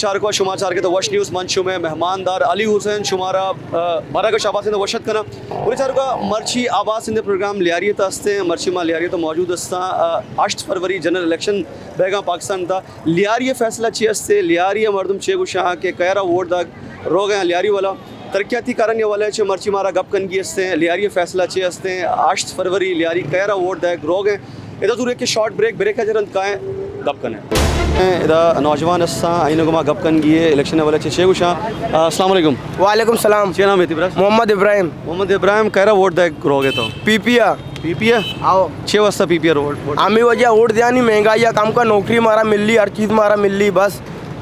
چارکو، شما چارکے تو وش نیوز، من شمئے مہماندار علی حسین شمارا، آ، مراگش آباد سند وش ات کناں۔ گڑا چارکو، مرچی آباد سند پروگرام لیاری ءِ تہ استیں، مرچی ما لیاری ءِ تہ موجود استاں، آ، ہشت فروری جنرل الیکشن بیگاں پاکستان ءِ تہ۔ لیاری ءِ فیصلہ چی استے؟ لیاری ءِ مردم چے گوشاں کہ کئے را ووٹ دگ روگ ءَ؟ لیاری والا ترقیاتی کارانی حوالے چہ مرچی مارا گپ کنگی استیں، لیاری ءِ فیصلہ چے استیں؟ ہشت فروری لیاری کئے را ووٹ دئیگ روگ ءَ؟ ادا زور یک شارٹ بریک، بریک ءَ چہ رند کائیں گپ کنیں۔ ادا نوجوان استاں، آئی ءَ گوں ما گپ کنگی اے، الیکشن ءِ حوالے چہ چے گوشاں؟ آ، السلام علیکم۔ وعلیکم السلام۔ چے نام ہے تئی برا؟ محمد ابراہیم۔ محمد ابراہیم، کئے را ووٹ دئیگ روگ ءَ تو؟ پی پی ءَ۔ پی پی ءَ؟ آؤ۔ چے واسطہ پی پی ءَ ووٹ، ووٹ؟ ہمیں وجہ ووٹ دیانی، مہنگائی ءَ کم کا، نوکری مارا ملی، ہر چیز مارا ملی، بس۔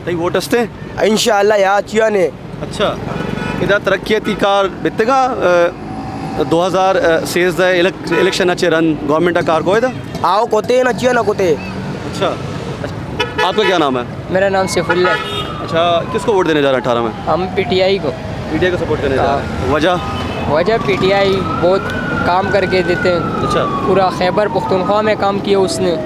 تئی ووٹ استے؟ انشاءاللہ، یا چیا نے۔ اچھا، ادا ترقیاتی کار بیتگا، آ، دو ہزار سیزدہ الیک-، الیکشن ءَ چہ رند گورنمنٹ ءَ کار کو ادا؟ آؤ، کوتے نہ چیا نہ کوتے۔ اچھا، آپ کا کیا نام ہے؟ میرا نام سیف اللہ ہے۔ اچھا، کس کو ووٹ دینے جا رہے ہیں اٹھارہ میں؟ ہم پی ٹی آئی کو۔ پی ٹی آئی کو سپورٹ کرنے جا رہے ہیں۔ ہاں۔ وجہ؟ وجہ پی ٹی آئی بہت کام کر کے دیتے ہیں۔ اچھا۔ پورا خیبر پختونخوا میں کام کیا اس نے،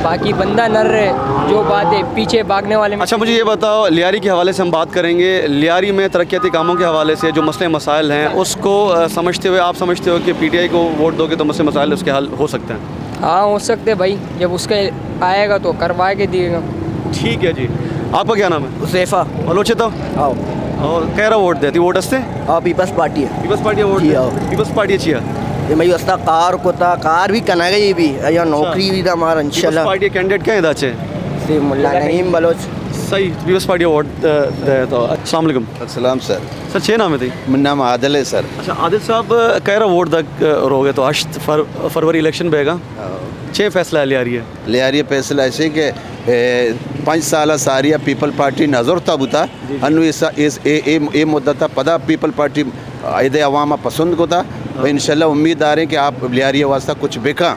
باقی بندہ نر رہے، جو بات ہے پیچھے بھاگنے والے میں۔ اچھا، مجھے یہ بتاؤ، لیاری کے حوالے سے ہم بات کریں گے، لیاری میں ترقیاتی کاموں کے حوالے سے جو مسئلے مسائل ہیں، اس کو، آ، سمجھتے ہوئے، آپ سمجھتے ہو کہ پی ٹی آئی کو ووٹ دو گے تو مسئلے مسائل اس کے حل ہو سکتے ہیں؟ ہاں، ہو سکتے بھائی، جب اس کا آئے گا تو کروا کے دیے گا۔ ٹھیک ہے جی، آپ کا کیا نام ہے؟ حذیفہ۔ بلوچ تو؟ آؤ۔ اور کئے را ووٹ دیتی؟ ووٹ استے؟ آؤ، پیپلز پارٹی ہے۔ پیپلز پارٹی ووٹ جی، دے؟ آؤ۔ پیپلز پارٹی اچھی ہے۔ یہ میں واسطہ کار کو تھا، کار بھی کرنا گئی بھی، یا اچھا۔ نوکری بھی تھا ہمارا، پیپلز انشاءاللہ۔ پارٹی کینڈیڈیٹ کئے ادا چے؟ سے ملا نعیم بلوچ۔ صحیح، پیپلز پارٹی ووٹ، آ، دے تو۔ السلام علیکم۔ السلام سر۔ سر، چے نام ہے تئی؟ میرا نام عادل ہے سر۔ اچھا، عادل صاحب، کئے را ووٹ دگ روگ ءَ تو؟ ہشت فر-، فروری الیکشن بیگا۔ ہاں۔ چے فیصلہ ہے لیاری ءِ؟ لیاری ءِ فیصلہ ایسے کہ، اے، پنچ سال ساری پیپلز پارٹی نزور تا بوتا۔ جی، جی۔ انو اس، اس، اے، اے، اے مدت پدا پیپلز پارٹی ادے عوام پسند کو تھا۔ ہاں۔ انشاءاللہ امید داریں کہ آپ لیاری واسطہ کچھ بکا۔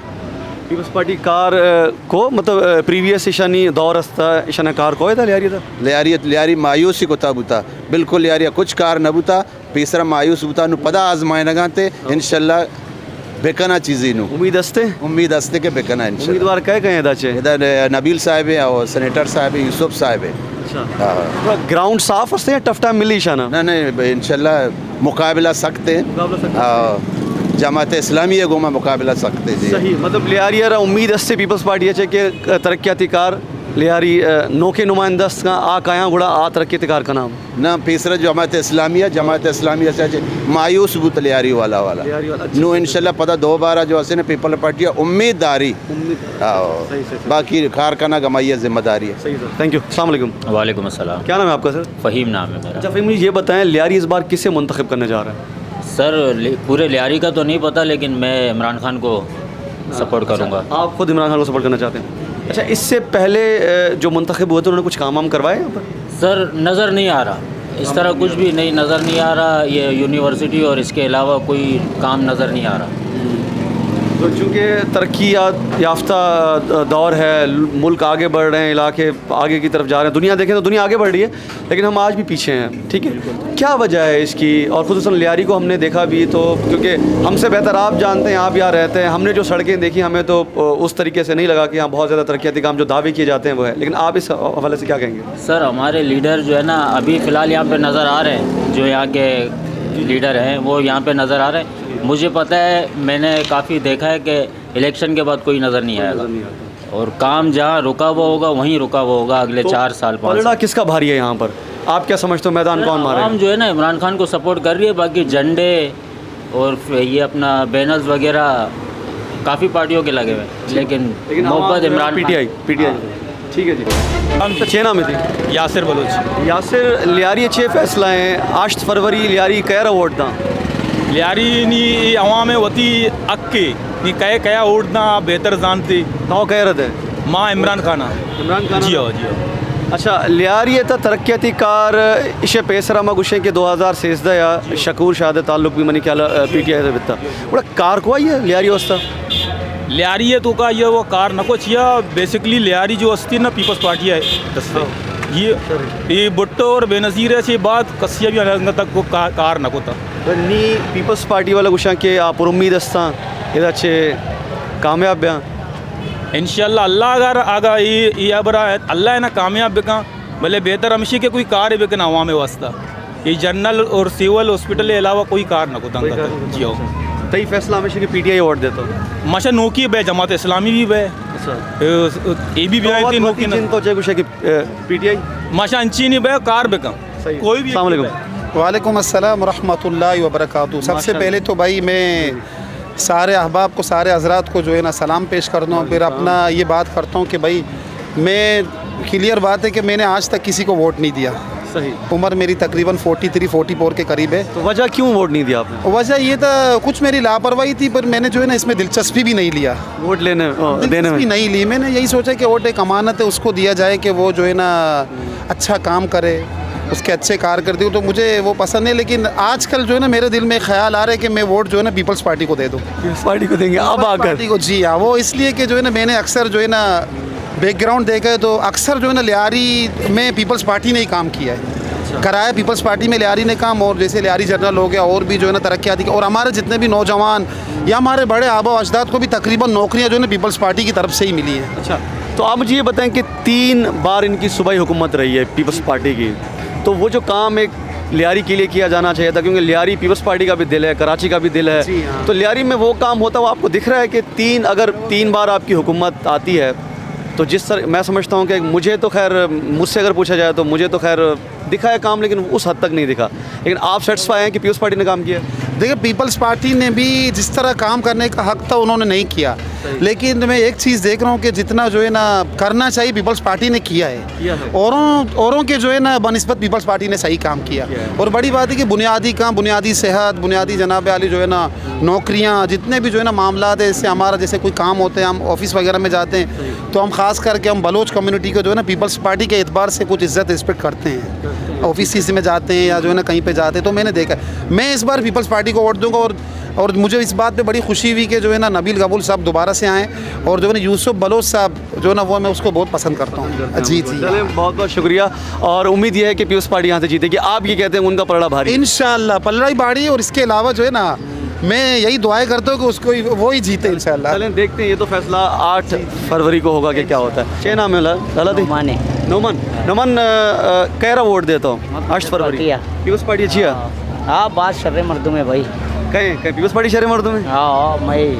پیپلز پارٹی کار، آ، کو، مطلب، آ، پریویس ایشانی دور استا، ایشانا کار کو ادا لیاری دا؟ لیاری، لیاری مایوسی کو تھا بوتا۔ بالکل لیاری کچھ کار نہ بوتا۔ پیسرا مایوس بوتا، نو پدا آزمائنگاں تے، انشاءاللہ بکنا چیزی نو۔ امید استے؟ امید استے کہ بکنا انشاءاللہ۔ امیدوار کئے کئے ادا چے؟ ادا نبیل صاحب ہے اور سینیٹر صاحب ہے، یوسف صاحب ہے۔ اچھا۔ ہاں۔ گراؤنڈ صاف استے یا ٹف ٹائم ملی شانا؟ نہ، نہ، انشاءاللہ مقابلہ سخت ہے۔ مقابلہ سخت ہے۔ ہاں، جماعت اسلامی ہے گوما مقابلہ سخت ہے جی۔ صحیح، مطلب لیاری را امید استے پیپلز پارٹی ہے چے کہ ترقیاتی کار لیاری، آ، نوکے نمائندہ است کاں، آ کایاں گڑا آ ترقیاتی کار کناں۔ نہ، پیسرا جماعت اسلامیہ، جماعت اسلامیہ سے چہ مایوس بوت لیاری والا والا۔ لیاری والا، اچھا۔ نو انشاءاللہ پدا دوبارہ جو اسے نا پیپلز پارٹی امید داری۔ امید داری۔ ہاں۔ صحیح، صحیح، صحیح۔ باقی کار کنگ ہمائی ذمہ داری ہے۔ صحیح سر۔ Thank you. السلام علیکم۔ وعلیکم السلام۔ کیا نام ہے آپ کا سر؟ فہیم نام ہے میرا۔ اچھا فہیم، مجھے یہ بتائیں، لیاری اس بار کسے منتخب کرنے جا رہا ہے؟ سر، لی-، پورے لیاری کا تو نہیں پتا، لیکن میں عمران خان کو سپورٹ کروں گا۔ اچھا، آپ خود عمران خان کو سپورٹ کرنا چاہتے ہیں۔ اچھا، اس سے پہلے، آ، جو منتخب ہوئے تھے، انہوں نے کچھ کام وام کروائے یہاں پر؟ سر، نظر نہیں آ رہا، اس طرح کچھ بھی نہیں، نظر نہیں آ رہا۔ یہ یونیورسٹی اور اس کے علاوہ کوئی کام نظر نہیں آ رہا۔ تو چونکہ ترقی یا-، یافتہ دور ہے، ملک آگے بڑھ رہے ہیں، علاقے آگے کی طرف جا رہے ہیں، دنیا دیکھیں تو دنیا آگے بڑھ رہی ہے، لیکن ہم آج بھی پیچھے ہیں، ٹھیک ہے؟ بالکل۔ کیا وجہ ہے اس کی؟ اور خصوصاً لیاری کو ہم نے دیکھا بھی تو، کیونکہ ہم سے بہتر آپ جانتے ہیں، آپ یہاں رہتے ہیں، ہم نے جو سڑکیں دیکھی، ہمیں تو، آ، اس طریقے سے نہیں لگا کہ یہاں بہت زیادہ ترقیاتی کام جو دعوے کیے جاتے ہیں وہ ہے، لیکن آپ اس حوالے سے کیا کہیں گے؟ سر، ہمارے لیڈر جو ہے نا، ابھی فی الحال یہاں پہ نظر آ رہے ہیں، جو یہاں کے لیڈر ہیں وہ یہاں پہ نظر آ رہے ہیں۔ مجھے پتہ ہے، میں نے کافی دیکھا ہے کہ الیکشن کے بعد کوئی نظر نہیں آئے گا۔ نظر نہیں آتا۔ اور کام جہاں رکا ہوا ہوگا، وہیں رکا ہوا ہوگا اگلے تو چار سال، پانچ پلڑا سال۔ کس کا بھاری ہے یہاں پر؟ آپ کیا سمجھتے ہو، میدان کون مارے گا؟ عوام جو ہے نا، عمران خان کو سپورٹ کر رہی ہے، باقی جھنڈے اور ف-، یہ اپنا بینرز وغیرہ کافی پارٹیوں کے لگے ہوئے ہیں، لیکن لیکن عوام محبت جو ہے Imran P T I, Khan. P T I. ہاں۔ ٹھیک ہے جی۔ تو چے نام ہے تئی؟ یاسر بلوچ۔ یاسر، لیاری چے فیصلہ ہیں؟ ہشت فروری لیاری کئے را ووٹ داں؟ لیاری نی عوام وتی حق ہے، نی کئے کیا ووٹ داں، آپ بہتر زانتے۔ تو کئے را دے؟ ما عمران خان ہاں۔ عمران خان جی ہاں۔ ہاں، جی ہاں۔ اچھا، لیاری تا ترقیاتی کار، اسے پیسرا ما گوشیں کہ دو ہزار سیزدہ یا جی ہاں۔ شکور شاہ دے تعلق بھی منی خیال، آ، پی ٹی آئی سے بیتا۔ گڑا کار کو آئی ہے لیاری واسطہ؟ لیاری ہے تو کا یہ وہ کار نہ کچھ یا بیسکلی لیاری جو ہستی نا پیپلز پارٹی ہے دستے۔ ہاں۔ یہ، یہ بھٹو اور بینظیر ہے سے بعد کسیا بھی انگت تک کو کا-، کار نہ کوتا۔ نی پیپلز پارٹی والا گوشاں کہ آپ پر امید ہستاں، ادا چے کامیاب بیاں۔ انشاءاللہ اللہ اگر آگا یہ، یہ ابرا اللہ ہے نا کامیاب بکاں۔ بلے بہتر ہمیشی کہ کوئی کار بکن عوام واسطہ۔ یہ جنرل اور سول ہاسپٹل کے علاوہ کوئی کار نہ کتا۔ کوئی کار نہ کتا۔ جی ہو۔ تئی فیصلہ ہمیشی کہ پی ٹی آئی ووٹ دیتا؟ ماشا نوکی بے، جماعت اسلامی بھی بے۔ اچھا۔ اے، اے بھی تو بے وت آئی تھی وتی نوکی نہ۔ جن تو چے گوشے کہ، اے، پی ٹی آئی؟ ماشا انچی نہیں بے، کار بکن۔ صحیح۔ کوئی بھی۔ السلام علیکم۔ وعلیکم السلام ورحمۃ اللہ وبرکاتہ۔ سب سے ماشاءاللہ۔ پہلے تو بھائی میں سارے احباب کو، سارے حضرات کو جو ہے نا سلام پیش کرتا ہوں، پھر اپنا یہ بات کرتا ہوں کہ بھائی میں کلیئر بات ہے کہ میں نے آج تک کسی کو ووٹ نہیں دیا۔ صحیح۔ عمر میری تقریباً فورٹی تھری، فورٹی فور کے قریب ہے۔ تو وجہ کیوں ووٹ نہیں دیا آپ نے؟ وجہ یہ تھا، کچھ میری لاپرواہی تھی، پر میں نے جو ہے نا اس میں دلچسپی بھی نہیں لیا۔ ووٹ لینے، آ، دینے میں؟ دلچسپی نہیں لی۔ میں نے یہی سوچا کہ ووٹ ایک امانت ہے، اس کو دیا جائے کہ وہ جو ہے نا اچھا کام کرے، اس کے اچھے کارکردگی ہو، تو مجھے وہ پسند ہے۔ لیکن آج کل جو ہے نا میرے دل میں خیال آ رہا ہے کہ میں ووٹ جو ہے نا پیپلز پارٹی کو دے دوں۔ پیپلز پارٹی کو دیں گے اب آ کر؟ پارٹی کو، جی ہاں، وہ اس لیے کہ جو ہے نا میں نے اکثر جو ہے نا بیک گراؤنڈ دیکھا ہے تو اکثر جو ہے نا لیاری میں پیپلز پارٹی نے ہی کام کیا ہے۔ اچھا۔ کرایا پیپلز پارٹی میں لیاری نے کام، اور جیسے لیاری جنرل ہو گیا اور بھی جو ہے نا ترقیاتی، اور ہمارے جتنے بھی نوجوان یا ہمارے بڑے آبا و اجداد کو بھی تقریباً نوکریاں جو ہے نا پیپلز پارٹی کی طرف سے ہی ملی ہیں۔ اچھا، تو آپ مجھے یہ بتائیں کہ تین بار ان کی صوبائی حکومت رہی ہے پیپلز پارٹی کی، تو وہ جو کام ایک لیاری کے لیے کیا جانا چاہیے تھا، کیونکہ لیاری پیپلز پارٹی کا بھی دل ہے، کراچی کا بھی دل ہے، جی ہاں۔ تو لیاری میں وہ کام ہوتا ہوا آپ کو دکھ رہا ہے کہ تین، اگر تین بار آپ کی حکومت آتی ہے تو جس طرح میں سمجھتا ہوں کہ مجھے تو خیر، مجھ سے اگر پوچھا جائے تو مجھے تو خیر دکھا ہے کام، لیکن اس حد تک نہیں دکھا۔ لیکن آپ سیٹسفائی ہیں کہ پیپلز پارٹی نے کام کیا؟ دیکھیں، پیپلز پارٹی نے بھی جس طرح کام کرنے کا حق تھا، انہوں نے نہیں کیا۔ صحیح۔ لیکن میں ایک چیز دیکھ رہا ہوں کہ جتنا جو ہے نا کرنا چاہیے، پیپلز پارٹی نے کیا ہے۔ کیا ہے۔ اوروں، اوروں کے جو ہے نا بنسبت پیپلز پارٹی نے صحیح کام کیا۔ کیا ہے۔ اور بڑی بات ہے کہ بنیادی کام، بنیادی صحت، بنیادی جناب عالی جو ہے نا نوکریاں، جتنے بھی جو ہے نا معاملات ہیں، اس سے ہمارا جیسے کوئی کام ہوتے ہیں، ہم آفس وغیرہ میں جاتے ہیں، صحیح۔ تو ہم خاص کر کے ہم بلوچ کمیونٹی کو جو ہے نا پیپلز پارٹی کے اعتبار سے کچھ عزت رسپیکٹ کرتے ہیں۔ کرتے ہیں۔ آفس میں جاتے ہیں یا جو ہے نا کہیں پہ جاتے ہیں، تو میں نے دیکھا، میں اس بار پیپلز پارٹی کو ووٹ دوں گا۔ اور، اور مجھے اس بات پہ بڑی خوشی ہوئی کہ جو ہے نا نبیل گبول صاحب دوبارہ سے آئے اور جو ہے نا یوسف بلوچ صاحب جو ہے نا، وہ میں اس کو بہت پسند کرتا ہوں۔ جی، جی۔ چلیں، بہت بہت شکریہ، اور امید یہ ہے کہ پیپلز پارٹی یہاں سے جیتے گی۔ آپ یہ کہتے ہیں ان کا پلڑا بھاری ہے؟ انشاءاللہ پلڑا ہی بھاری ہے، اور اس کے علاوہ جو ہے نا، میں یہی دعائیں کرتا ہوں کہ اس کو ہی، وہ ہی جیتے انشاءاللہ۔ چلیں، دیکھتے ہیں، یہ تو فیصلہ آٹھ فروری کو ہوگا کہ کیا ہوتا ہے۔ کیا نام ہے لالا؟ لالا دی؟ نعمان ہے۔ نعمان۔ نعمان، آ، آ، کہہ رہا ووٹ دیتا ہوں، آٹھ فروری۔ پارٹی ہے۔ پیپلز پارٹی اچھی ہے؟ ہاں، ہاں، بات شر مردم ہے بھائی۔ کہیں، کہیں پیپلز پارٹی شر مردم ہے؟ ہاں، ہاں، میں۔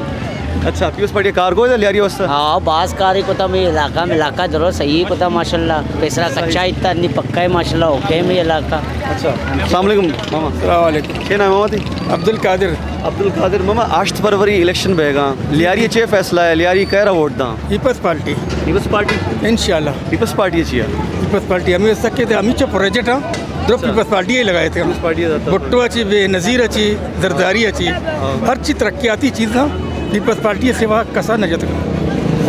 اچھا، پیپلز پارٹی کار کو ہے لیاری واسطہ؟ ہاں، باز کاری کتا میں علاقہ میں، علاقہ درو صحیح کتا ماشاءاللہ۔ پیسرا صحیح۔ کچا اتنا نہیں پکا ہے ماشاءاللہ، اوکے میں علاقہ۔ اچھا، السلام علیکم ماما۔ السلام علیکم۔ کیا نام ہے ماما تئی؟ عبدالقادر۔ عبدالقادر، ماما، آٹھ فروری الیکشن بہ گا، لیاری چے فیصلہ ہے؟ لیاری کہہ رہا ووٹ داں؟ پیپلز پارٹی۔ پیپلز پارٹی؟ انشاءاللہ۔ پیپلز پارٹی اچھی ہے؟ پیپلز پارٹی، ہمیں سکے تھے، ہمیں چپ پروجیکٹ ہاں، درو اچھا۔ پیپلس پارٹی ءَ لگائے تھے۔ پیپلس پارٹی ءَ زیادہ بھٹو اچی، بے نظیر اچی، زرداری اچی، ہاں۔ ہر چی ترقیاتی چیز نا پیپلس پارٹی ءِ سوا کسا نہ جتگ۔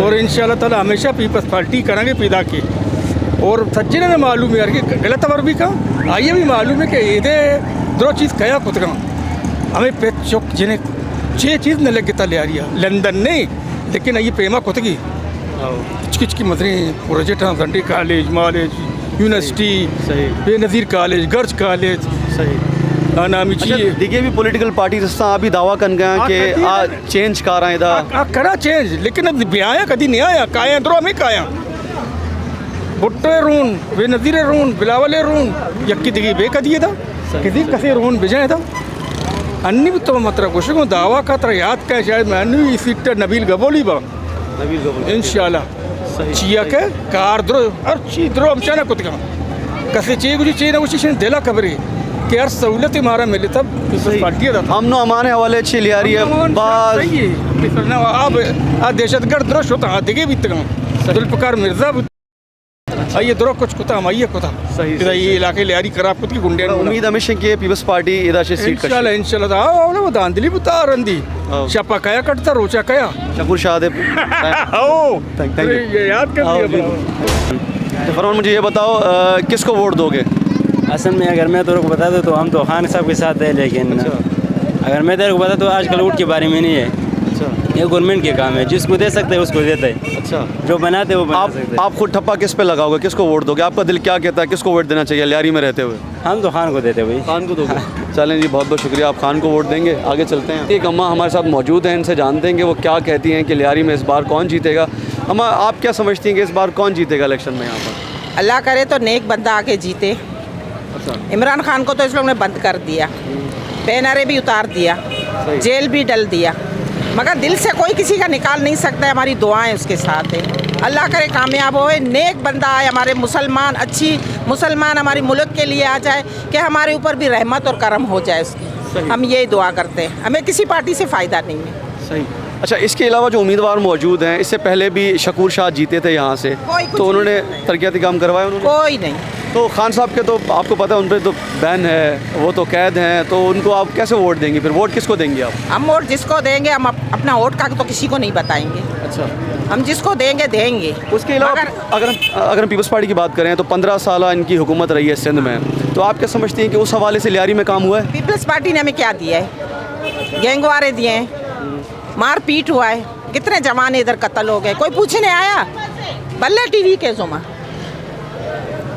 اور انشاءاللہ تعالیٰ ہمیشہ پیپلس پارٹی کنگے پیداک ایں۔ اور سجناں معلوم ہے کہ غلط خبر بھی کاں، آئی ءَ بھی معلوم ہے کہ ایدے درو چیز کیا کتگاں۔ ہمیں پت چک جنک چے چیز نہ لگتا لیاریا، لندن نہیں، لیکن آئی پیما کتگی۔ ہاں۔ ہچ کچ کی مزنیں پروجیکٹ ہاں، زنڈے کالج، مالج، یونیورسٹی، صحیح۔ بے نظیر کالج، گرج کالج۔ صحیح۔ آ نامی اچھا، چی؟ دگہ بھی پولیٹیکل پارٹیز ہستاں، آ بھی دعویٰ کن گیا آ کہ کدی آ نہ۔ چینج کاراں ادا۔ آ، آ کرا چینج، لیکن اب بیایا کدی نہیں آیا، کایا درو ہمیں کایا۔ بھٹو رون، بے نظیر رون، بلاول رون، یکی دگہ بے کدی ادا۔ صحیح۔ کدی کسے رون بجائے ادا۔ انی بھی تو مطلب گوشگوں دعویٰ کا ترا یاد کا شاید میں انی سیٹ نبیل گبولی با۔ نبیل گبول۔ انشاءاللہ۔ صحیح۔ چیا کہ کار درو، ہر چیز درو ہم چانا کتگا۔ کسے چی گوشی، چی نہ گوشی، شن دلا خبری کہ ہر سہولت مارا ملے تب صحیح۔ پارٹی دا۔ امن و امان حوالے چی لیاری ہے، امن و امان باز۔ صحیح ہے۔ مثلاً اب آ دہشت گرد درو شتا، آ دگے بیتگا۔ صحیح۔ ذوالفقار مرزا آئی ءَ درو کچھ کتا، ہم آئی ءَ کتا۔ صحیح، ادا صحیح، یہ صحیح۔ علاقے لیاری خراب کت کی گنڈے نو۔ امید ہمیش کہ پیپلس پارٹی ادا چہ سیٹ کشی۔ انشاءاللہ، انشاءاللہ، آؤ، آؤ، آؤ، داندلی بتا رندی۔ آؤ۔ شپا کیا کٹتا، روچا کیا؟ شکور شاہ دے۔ آؤ۔ Thank, thank you. یہ یاد کر آؤ، دیا جی۔ بڑا۔ تو فرمان، مجھے یہ بتاؤ، آ، کس کو ووٹ دو گے؟ اصل میں اگر میں تیرے کو بتا دوں تو ہم تو خان صاحب کے ساتھ ہیں، لیکن اچھا۔ اگر میں تیرے کو بتا تو آج کل ووٹ کے بارے میں نہیں ہے۔ اچھا۔ یہ گورنمنٹ کے کام ہے، جس کو دے سکتے ہیں اس کو دیتے ہیں۔ اچھا۔ جو بناتے ہیں وہ بنا آپ، سکتے ہیں۔ آپ خود ٹھپا کس پہ لگاؤ گے، کس کو ووٹ دو گے؟ آپ کا دل کیا کہتا ہے، کس کو ووٹ دینا چاہیے لیاری میں رہتے ہوئے؟ ہم تو خان کو دیتے بھائی۔ خان کو دو گے؟ چلیں جی، بہت بہت شکریہ، آپ خان کو ووٹ دیں گے۔ آگے چلتے ہیں، ایک اماں ہمارے ساتھ موجود ہیں، ان سے جانتے ہیں کہ وہ کیا کہتی ہیں کہ لیاری میں اس بار کون جیتے گا۔ اماں، آپ کیا سمجھتی ہیں کہ اس بار کون جیتے گا الیکشن میں یہاں پر؟ اللہ کرے تو نیک بندہ آ کے جیتے۔ اچھا۔ عمران خان کو تو اس لوگ نے بند کر دیا، بینریں بھی اتار دیا، صحیح۔ جیل بھی ڈال دیا، مگر دل سے کوئی کسی کا نکال نہیں سکتا ہے۔ ہماری دعائیں اس کے ساتھ ہیں۔ اللہ کرے کامیاب ہوئے، نیک بندہ آئے، ہمارے مسلمان، اچھی مسلمان ہماری ملک کے لیے آ جائے کہ ہمارے اوپر بھی رحمت اور کرم ہو جائے اس کی۔ صحیح۔ ہم یہی دعا کرتے ہیں، ہمیں کسی پارٹی سے فائدہ نہیں ہے۔ صحیح۔ اچھا، اس کے علاوہ جو امیدوار موجود ہیں، اس سے پہلے بھی شکور شاد جیتے تھے یہاں سے، کوئی کچھ تو انہوں نے نہیں کرتا ہے۔ ترقیاتی کام کروایا انہوں نے؟ کوئی نہیں۔ تو خان صاحب کے تو آپ کو پتہ ہے، ان پہ تو بین ہے، وہ تو قید ہیں، تو ان کو آپ کیسے ووٹ دیں گے پھر؟ ووٹ کس کو دیں گے آپ؟ ہم ووٹ جس کو دیں گے، ہم اپ-، اپنا ووٹ کا تو کسی کو نہیں بتائیں گے۔ اچھا۔ ہم جس کو دیں گے، دیں گے۔ اس کے علاوہ مگر اگر ہم، اگر ہم پیپلز پارٹی کی بات کریں تو پندرہ سالہ ان کی حکومت رہی ہے سندھ میں، تو آپ کیا سمجھتی ہیں کہ اس حوالے سے لیاری میں کام ہوا ہے؟ پیپلز پارٹی نے ہمیں کیا دیا ہے؟ گینگ وارے دیے ہیں، مار پیٹ ہوا ہے، کتنے جوان ادھر قتل ہو گئے، کوئی پوچھنے آیا؟ بلے ٹی وی کے زما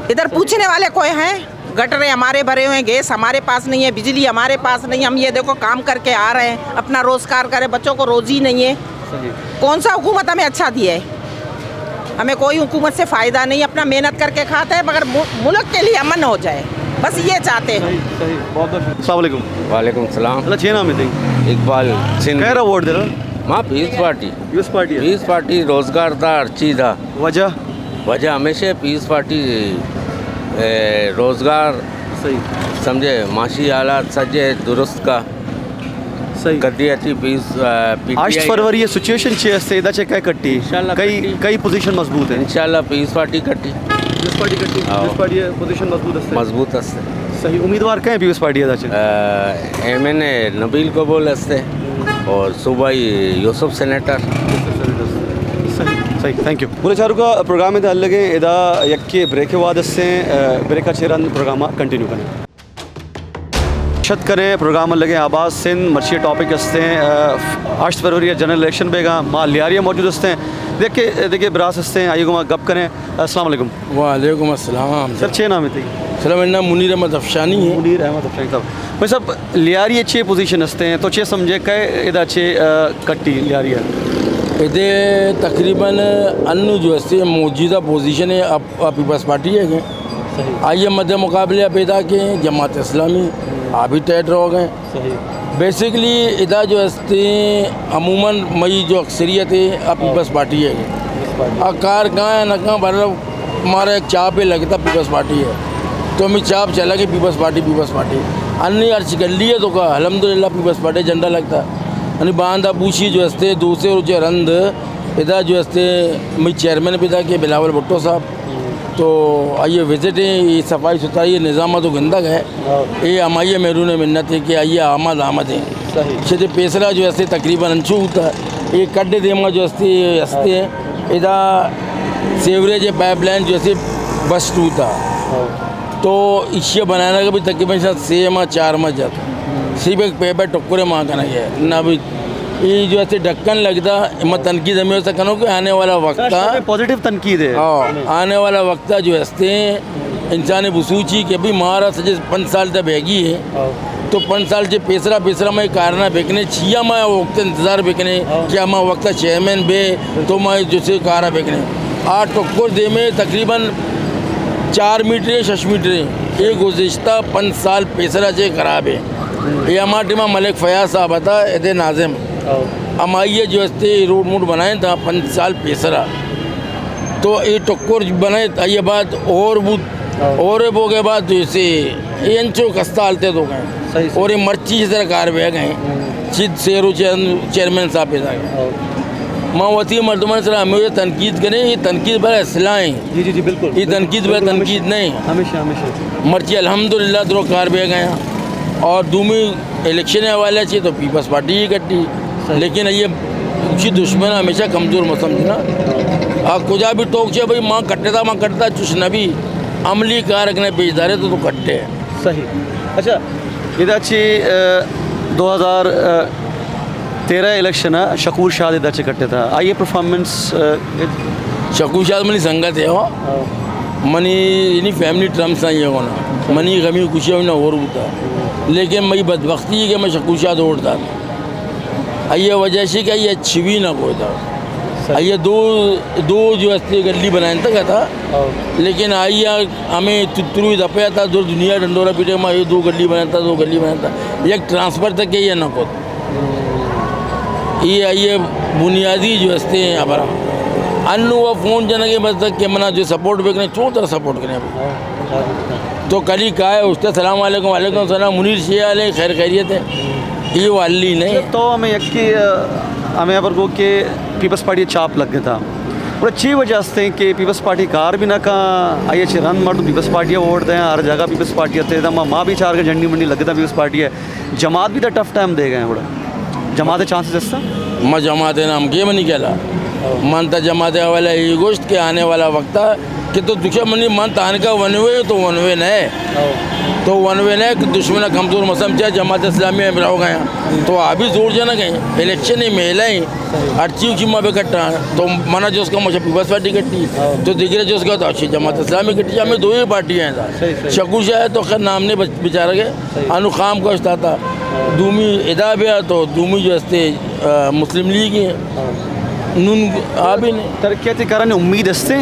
ادھر پوچھنے والے کوئی ہیں؟ گٹریں ہمارے بھرے ہوئے ہیں، گیس ہمارے پاس نہیں ہے، بجلی ہمارے پاس نہیں ہے، ہم یہ دیکھو کام کر کے آ رہے ہیں، اپنا روزگار کریں، بچوں کو روزی نہیں ہے۔ صحیح۔ کون سا حکومت ہمیں اچھا دیا ہے؟ ہمیں کوئی حکومت سے فائدہ نہیں، اپنا محنت کر کے کھاتے ہیں، مگر مو-، ملک کے لیے امن ہو جائے، بس یہ چاہتے ہیں۔ صحیح، صحیح، بہت بہت شکریہ۔ السلام علیکم۔ وعلیکم السلام۔ اللہ، چے نام ہے تئی؟ اقبال سندھ۔ کہہ رہا ووٹ دے رہا؟ ہاں، پیپلز پارٹی۔ پیپلز پارٹی ہے۔ پیپلز پارٹی روزگار تھا، ہر چیز تھا۔ وجہ؟ وجہ ہمیشہ پیپلز پارٹی، اے، روزگار، صحیح۔ سمجھے، معاشی حالات سجے درست کا۔ صحیح۔ کدی اچھی پیس، آ، پی ٹی آئی ہشت فروری سچویشن چی است؟ ادا چہ کئے کٹی؟ انشاءاللہ کئی، کٹی۔ کئی پوزیشن مضبوط ہے؟ انشاءاللہ پیپلز پارٹی کٹی۔ پیپلز پارٹی کٹی؟ ہاں۔ پیپلز پارٹی پوزیشن مضبوط است؟ مضبوط است۔ صحیح۔ امیدوار کئے پیپلز پارٹی ادا چہ؟ آ، ایم این اے نبیل قبول است اور صوبائی یوسف سینیٹر۔ صحیح، صحیح، تھینک یو۔ گلیں چاروکاں، پروگرام ءِ تہا لگیں، ادا یکے بریک ءِ وہد استیں، آ، بریک ءَ چہ رند پروگرام ءَ کنٹینیو کنیں۔ شت کنیں، پروگرام ءَ لگیں آباد سندھ، مرچی ٹاپک استیں، آ، ہشت فروری ءَ جنرل الیکشن بیگاں، ما لیاری ءَ موجود استیں، دگہ، دگہ براس استیں، آئی گوما گپ کنیں۔ السلام علیکم۔ وعلیکم السلام۔ سر، چے نام ہے تئی؟ سر، میرا نام منیر احمد افشانی ہے۔ منیر احمد افشانی صاحب۔ بھائی صاحب، لیاری ءَ چے پوزیشن استیں؟ تو چے سمجھے کہ ادا چے، آ، کٹی لیاری ءَ؟ ادے تقریباً انو جو استیں موجودہ پوزیشن ہے، اب آ پیپلز پارٹی ہے کہ صحیح۔ آئی ءِ مد مقابلے ءَ پیدا کہ جماعت اسلامی، آ بھی ٹیٹ رو گئے۔ صحیح۔ بیسیکلی ادا جو استیں عموماً مئی جو اکثریت ہے، آ پیپلز پارٹی ہے۔ پیپلز پارٹی۔ آ کار کہاں ہے نہ کہاں، بہرحال مارا ایک چاپ ہے لگتا پیپلز پارٹی ہے۔ تو ہمیں چاپ چلا کہ پیپلز پارٹی، پیپلز پارٹی۔ انی ہرچ گلی ہے تو کا الحمدللہ پیپلز پارٹی جھنڈا لگتا۔ یعنی باندا بوشی جو استیں دو سے روچے رند ادا جو استیں مئی چیئرمین پیدا کہ بلاول بھٹو صاحب۔ تو آئی ءِ وزٹ ایں، اے صفائی ستھرائی ءِ نظام ءَ تو گندگ ہے۔ ہاں۔ اے ہمائی ءِ مہرون منت ہے کہ آئی ءِ آمد آمد ہیں۔ صحیح۔ چہ پیسرا جو استیں تقریباً انچو ہوتا ہے۔ اے کڈ دیما جو استیں، استیں، ہاں۔ ادا سیوریج پائپ لائن جو استیں بسٹ ہوتا۔ ہاں۔ تو ایشی بنانا کا بھی تقریباً شاید سے ماہ، چار ماہ جاتا۔ صرف ایک پیپر ٹکرے ماں کنا گیا۔ نہ بھی اے جو استیں ڈھکن لگتا، میں تنقید ہمیں سے کنوں کہ آنے والا وقت تھا۔ پازیٹیو تنقید ہے۔ ہاں، آنے والا وقت تھا جو استیں انسان بسوچی کہ بھی مارا سجے پنچ سال تک بہگی ہے۔ ہاں۔ تو پنچ سال چہ پیسرا، پیسرا میں کارنا بکنے، چیا میں وقت انتظار بکنے ہاں۔ کہ ہما وقت چیئرمین بے تو میں جسے کارا بکنے۔ آ ٹکر دے میں تقریباً چار میٹر ہے، شش میٹر ہے۔ یہ گزشتہ پنچ سال پیسرا چہ خراب ہے۔ یہ ہما ٹیما ملک فیاض صاحب تھا، ادے ناظم۔ ہاں۔ ہم آئیے جو استے روڈ موڈ بنائیں تھا پنچ سال پیسرا۔ تو یہ ٹکر بنائے، آئیے بعد اور بود، ہاں۔ اور بوگے بعد تو اسے یہ انچو کستا حالتے تو گئے۔ صحیح، صحیح۔ اور یہ مرچی جس طرح کار بہ گئے۔ ہوں۔ چیز سیرو چیئر-، چیئرمین صاحب پیدا گئے۔ ہاں۔ ماں وتی مردمان سر ہمیں یہ تنقید کریں، یہ تنقید بڑا اصلاح ہیں۔ جی، جی، جی، بالکل، یہ بالکل، تنقید بڑا بالکل، تنقید ہمیشہ، نہیں۔ ہمیشہ، ہمیشہ۔ مرچی الحمدللہ درو کار بہ گئے ہیں۔ اور دومی الیکشن حوالے سے تو پیپلز پارٹی ہی کٹی۔ صحیح۔ لیکن یہ اسی دشمن ہمیشہ کمزور مت سمجھنا۔ آ کجا بھی ٹوک چے بھائی ماں کٹتا، ماں کٹتا، چش نبی عملی کار اگنے پیش دارے تو، تو کٹے۔ صحیح۔ اچھا، ادا چہ، آ، دو ہزار تیرہ الیکشن ءَ شکور شاد ادا چہ کٹتا۔ آئی ءِ پرفارمنس، آ، شکور شاد منی سنگت ہے، ہو۔ ہاں۔ منی، یعنی فیملی ٹرمز آئی ءَ گونا۔ منی غمی خوشی ہونا اور ہوتا۔ لیکن مئی بدبختی ہے کہ میں شکور شاد ووٹ دات۔ آئی ءِ وجہ سے کہ آئی ءَ اچھی بھی نہ کوئی تھا۔ آئی ءَ دو، دو جو استے گلی بنائینتگ ات، لیکن آئی ءَ ہمیں تتروی دپے ات، دو دنیا ڈنڈورا پیٹے، ما یہ دو گلی بنائینتا، دو گلی بنائینتا، یک ٹرانسفر تک یہ نہ کت۔ یہ آئی ءِ بنیادی جو استے ہیں ہبرا۔ انو وہ فون جنگے بس تک کہ منا جو سپورٹ بکنے، چون تر سپورٹ کنے ابھی؟ تو کلی کائے اس تے، السلام علیکم، وعلیکم السلام، منیر شیعہ علیہ، خیر خیریت ہے؟ یہ والی نہیں۔ تو ہمیں یکی، ہمیں خبر کو کہ پیپلز پارٹی چاپ لگ گیا تھا۔ اور چی وجہ ہستے ہیں کہ پیپلز پارٹی کار بھی نہ کہاں، آئیے چھ رند مردم پیپلز پارٹی ووٹ دیں، ہر جگہ پیپلز پارٹی آتے ہیں، ما، ما بھی چار کے جھنڈی منڈی لگ گیا تھا پیپلز پارٹی ہے، جماعت بھی تو ٹف ٹائم دے گئے ہیں بڑا۔ جماعت چانسز ہستا؟ ما جماعت نام کے منی کہلا۔ من تا جماعت والا یہ گوشت کہ آنے والا وقت ہے کہ تو دکھے منی من تان کا ون وے تو ون وے نہ ہے۔ تو ون وے نہ ہے کہ دشمن کمزور مسم چاہے جماعت اسلامی میں رہو گئے ہیں۔ تو ابھی زور جنا گئے، الیکشن ہی میلہ ہی۔ ہر چیز کی ما بکٹا تو منا جو اس کا مجھے بس پارٹی کٹی، تو دیگر جو اس کا تو اچھی جماعت اسلامی کٹی، ہمیں دو ہی پارٹی ہیں۔ شکوش ہے تو خیر نام نہیں بچ-، بیچارہ کے۔ انو خام گوشت آتا۔ دومی ادا بیا تو دومی جو استے، آ، مسلم لیگ ہیں۔ نون آ بھی نہیں۔ ترقیاتی کارانی امید ہستے؟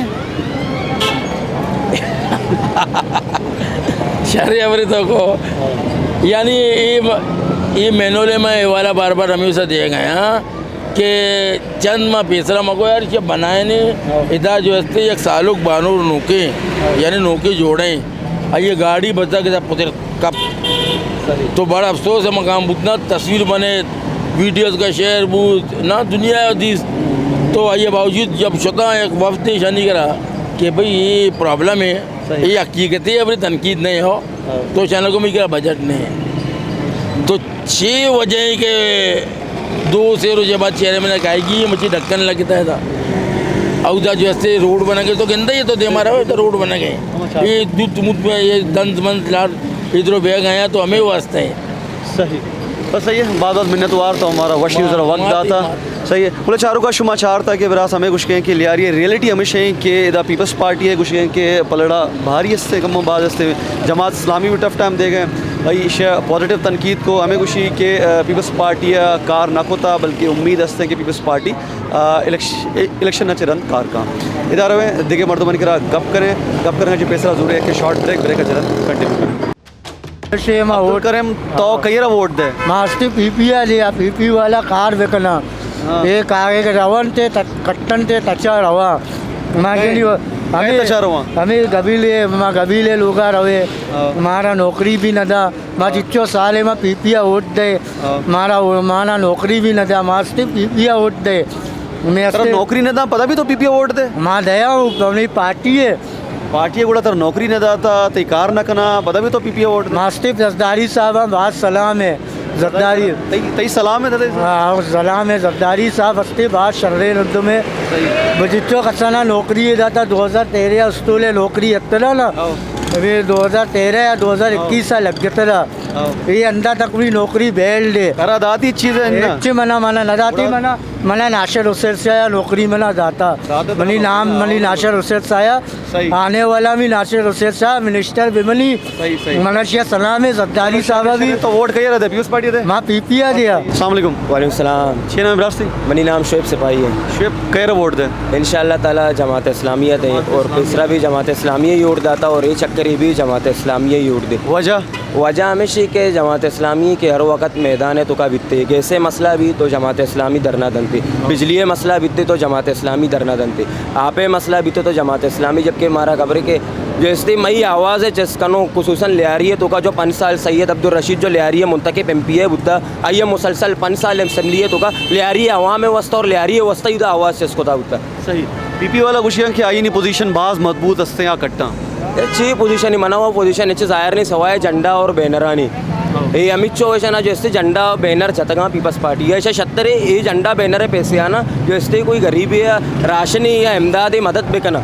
شہری امری تو کو، یعنی یہ، یہ مینولے میں یہ والا بار بار ہمیں اسے دے گئے ہیں کہ چند ماہ پیسرا مگو یار، کہ بنائے نے، ادا جو استے یک سالک بانور نوکے، یعنی نوکے جوڑیں۔ آئیے گاڑی بچا کہ پتر کپ۔ تو بڑا افسوس ہے مقام بوتنا، تصویر بنے، ویڈیوز کا شیئر بوت، نا دنیا دیس۔ تو آئیے باوجود جب شتا ایک وفد شانی کرا کہ بھئی یہ پرابلم ہے، یہ حقیقت ہے، اپنی تنقید نہیں ہو۔ تو شانہ کو میرا بجٹ نہیں ہے۔ تو چھ وجہ ہے کہ دو سے روز بعد چیئرمین کائے گی، یہ مچی ڈھکن لگتا ہے تھا۔ اودا جو استے روڈ بنا گئے تو گندہ یہ تو دے مارا ہو، تو روڈ بنا گئے۔ یہ دودھ مت میں یہ دنز منز لار ادھر بہ گیا تو ہمیں واسطہ ہے۔ صحیح۔ بس صحیح ہے، بہت بہت منت وار تو ہمارا وش نیوز را وقت داتا۔ صحیح ہے۔ بولے چاروں کا شما چارتا کہ براس ہمیں گوشگیں کہ لیاری ریئلٹی ہمیشہ ہیں کہ ادا پیپلز پارٹی ہے، گوشگیں کہ پلڑا بھاری ہستے، کم و باز ہستے، جماعت اسلامی بھی ٹف ٹائم دے گئے۔ بھائی ایشا پازیٹیو تنقید کو ہمیں گوشی کہ، آ، پیپلز پارٹی آ کار نہ کوتا، بلکہ امید ہستے کہ پیپلز پارٹی، آ، الیکش-، الیکشن نہ چہ رند کار کا۔ ادارہ میں دیگہ مردمانی کرا گپ کریں، گپ کریں جی پیسرا زورے کہ شارٹ بریک، بریک چہ رند کنٹینیو کریں۔ شے ما ووٹ عبدالکریم، تو کئی را ووٹ دے؟ ما استی پی پی آ دیا، پی پی والا کار بکنا۔ ہاں۔ اے کارے کہ روان تے تک-، کٹن تے تچا روا۔ ما کئی؟ کئی ہمیں، تچا روا؟ ہمیں قبیلے، ما قبیلے لوگا روے۔ ہاں۔ مارا نوکری بھی نہ دا۔ ما ہاں۔ چچو سالے ما پی پی آ ووٹ دے۔ ہاں۔ مارا وہ، مارا نوکری بھی نہ دا۔ ما استی پی پی آ ووٹ دے۔ میں ترا استی نوکری نہ دا، پدا بھی تو پی پی آ ووٹ دے؟ ما دیا ہوں، اپنی پارٹی ہے۔ پارٹی گڑا تر نوکری نہ داتا، تئی کار نہ کنا، پدا بھی تو پی پی آ ووٹ دے۔ ماسٹر زرداری صاحب ہم بہت سلام ہے، زرداری۔ تئی، تئی سلام ہے دادے۔ ہاں، سلام ہے زرداری صاحب، ہستے بہت شرے ردم ہے۔ صحیح۔ بجچو کسانا نوکری داتا، دو ہزار تیرہ استولے نوکری اتنا نا۔ ہاں۔ ابھی دو ہزار تیرہ یا دو ہزار اکیس ہاں۔ لگ گیا تھا۔ ہاں۔ یہ اندہ تک بھی نوکری بیل دے۔ کرا داتی چیز ہے نا؟ اچھے منا، منا نہ داتی گڑا منا، منا ناشر حسین سے آیا نوکری منا داتا۔ داتا منی نوکری نام، داتا۔ منی ناشر حسین سے آیا۔ صحیح۔ آنے والا بھی ناصر حسین صاحب، منسٹر بھی منی۔ صحیح، صحیح۔ منشیا سلام ہے، زرداری صاحب بھی۔ تو ووٹ کئی رہتے؟ پیپلز پارٹی دے؟ ما پی پی آ دیا۔ السلام علیکم۔ وعلیکم السلام۔ چی نام ہے براستی؟ منی نام شعیب سپاہی ہے۔ شعیب، کئی را ووٹ دے؟ انشاءاللہ تعالی جماعت اسلامیہ دے اور پیسرا بھی جماعت اسلامیہ ہی ووٹ داتا اور یہ چکر بھی جماعت اسلامیہ ہی ووٹ دے۔ وجہ؟ وجہ ہمیشی کہ جماعت اسلامی کہ ہر وقت میدان ہے تو کا بیتے، گیسے مسئلہ بھی تو جماعت اسلامی دھرنا دنتے، بجلی مسئلہ بیتے تو جماعت اسلامی دھرنا دنتے، آپ مسئلہ بیتے تو جماعت اسلامی، جبکہ مارا خبر ہے کہ جو استی مئی آواز ہے چس کنو، خصوصاً لیاری ہے تو کا جو پنچ سال سید عبدالرشید جو لیاری ہے منتخب ایم پی اے بوتا، آئی مسلسل پنچ سال اسمبلی ہے تو کا لیاری عوام واسطہ اور لیاری واسطہ ہی دا آواز چس کو دا بوتا۔ صحیح۔ پی پی والا گوشیاں کہ آئینی پوزیشن باز مضبوط ہستیں آ کٹاں۔ اے چی پوزیشن ہے؟ منا وہ پوزیشن اچ ظاہر نہیں سوائے جھنڈا اور بینرانی۔ اے امیت شاہ ویشنا جو استے جھنڈا بینر جتگاں پیپلز پارٹی ہے، ایشا شتر ہے، اے جھنڈا بینر ہے پیسے آنا، جو استے کوئی غریبی یا راشن یا امداد مدد بکنا۔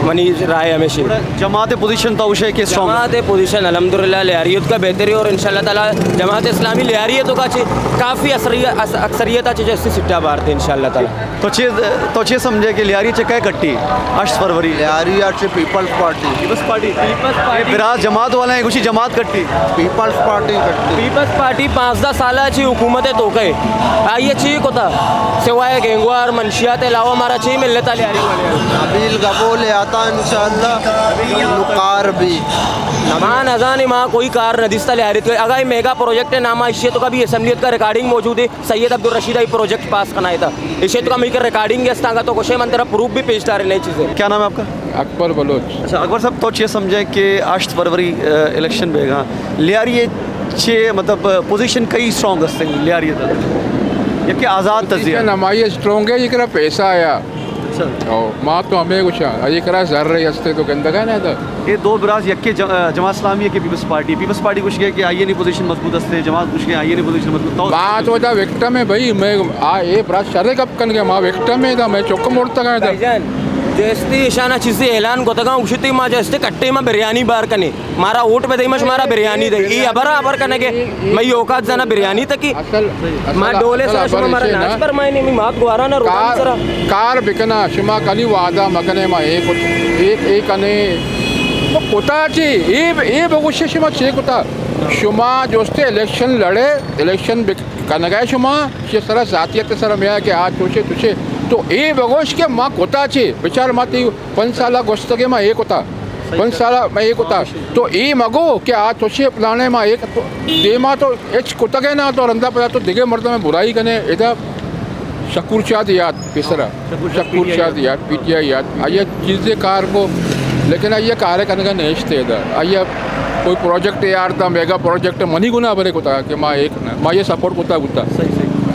منی رائے ہمیشی۔ جماعت پوزیشن تو اوشے کہ اسٹرانگ؟ جماعت پوزیشن الحمدللہ لیاری ات کا بہتری اور انشاءاللہ تعالی جماعت اسلامی لیاری ات کا چی کافی اثری-، اث-، اکثریت چی جیسے سٹا بارتے انشاءاللہ تعالی۔ تو چے، تو چے سمجھے کہ لیاری چے کئے کٹی؟ ہشت فروری۔ لیاری چے پیپلز پارٹی۔ پیپلز پارٹی۔ پیپلز پارٹی۔ براس جماعت والے ہیں، کچھ جماعت کٹی۔ پیپلز پارٹی کٹی۔ پیپلز پارٹی پانزدہ سال چی حکومت ہے تو کئے۔ آئیے چی کتا۔ سوائے گینگوار منشیات علاوہ ہمارا چی ملتا لیاری والے۔ نبیل گبول آتا انشاءاللہ۔ کار بھی۔ ما نزانی ما کوئی کار ندیستا لیاری تو۔ اگر میگا پروجیکٹ نام اشی تو کبھی اسمبلی کا ریکارڈنگ موجود ہے۔ سید عبدالرشید آئی پروجیکٹ پاس کنائے تھا۔ اسے تو ہم ایک ریکارڈنگ ہے، استانگا تو کشے من تیرا پروف بھی پیش دارے نئی چیزیں۔ کیا نام ہے آپ کا؟ اکبر بلوچ۔ اچھا، اکبر صاحب، تو چیز سمجھے کہ ہشت فروری، آ، الیکشن بیگا لیاری چے، مطلب، پوزیشن کئی اسٹرانگ ہستے لیاری دا؟ یا کہ آزاد تزیہ؟ پوزیشن ہماری اسٹرانگ ہے، یہ کرا پیسہ آیا۔ اچھا۔ او، ما تو ہمیں کچھ آئی کرا زر رہی ہستے تو گندگا نہ تھا۔ یہ دو براس یکے ج-، جماعت اسلامی ہے کہ پیپلز پارٹی، پیپلز پارٹی کچھ گئے کہ آئی اے نی پوزیشن مضبوط ہستے، جماعت کچھ گئے آئی اے نی پوزیشن مضبوط تو ما تو دا وکٹم ہے بھائی، میں آ، اے براس شرے گپ کن گئے، ما وکٹم ہے دا، میں چک مڑتا گئے دا۔ بھائی جان، جیستی اشانہ چیزیں اعلان کو تگا، اسی تی ما جیستے کٹے ما بریانی بار کنے۔ مارا ووٹ پہ دئی، مش مارا بریانی دئی۔ ای ابرا ابر کنگے، مئی اوقات زنا بریانی تکی۔ اصل، اصل، ما ڈولے اصل سرا شما ابر مارا ایشے ناچ نا۔ پر مائنی، می مات گوارا نا روڈان کار، سرا۔ کار بکنا، شما کلی وعدہ مکنے، ما اے کت، اے، اے کنے۔ تو کتا چی، اے، اے بگوشے شما چے کتا؟ شما جوستے الیکشن لڑے، الیکشن بک-، کنگے شما، چی سرا ذاتیت سرا میا کہ آ چوشے چوشے۔ تو اے بگوش کہ ما کتا چی، بچار ما تی پنچ سالا گوشتگے ما اے کتا۔ پنچ سالا ما اے کتا۔ تو اے مگو کہ آ چوشے پلانے ما اے کتو۔ دیما تو ہچ کتگے نا تو رندا پدا تو دگے مردم برائی کنے۔ ادا شکور شاد یاد پیسرا۔ شکور شاد یاد، پی ٹی آئی یاد۔ آیا چیزے کار کو، لیکن آیا کار کنگا نیشتے ادا۔ آیا کوئی پروجیکٹ یار دا، میگا پروجیکٹ منی گنا برے کتا کہ ما ایک نہ، ما یہ سپورٹ کتا بوتا۔